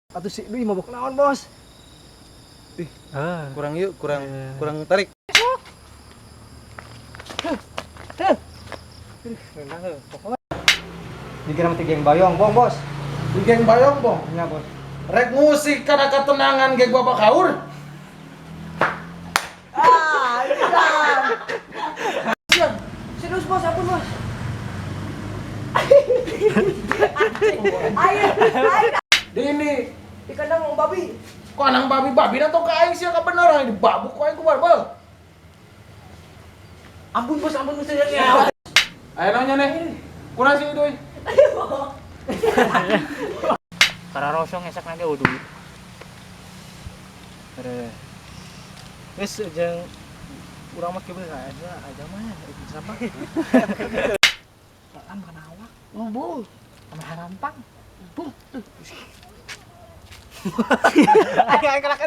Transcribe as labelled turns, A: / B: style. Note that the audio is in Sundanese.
A: Atuh si Dwi mabok naon, Bos?
B: Ah.
C: Kurang yuk, kurang kurang tarik.
A: Ngenang heuh. Pokoknya dikira mah geng bayong, bong, Bos.
D: Di geng bayong, bong.
A: Nya, Bos.
D: Rek musik karena ketenangan geng Bapak Kaur.
A: Ah, ini kan. Serius, Bos, ampun, Bos.
E: Ayo, ayo.
D: Di ini
E: Di kandang mau babi.
D: kok anang babi babi atau ke aing sia kebenaran ini babuk ku aing ku barbel.
B: Ampun bos, ampun bos ya.
D: Ayo nanya nih. Kurang sih itu.
B: Karena rosong esak nage wudu.
C: Ada. Wis jeung urang mah kieu aja aja mah siapa?
B: Kan kana awak. Ubuh. Sama harampang. Buh.
C: Ayo ayo kelak.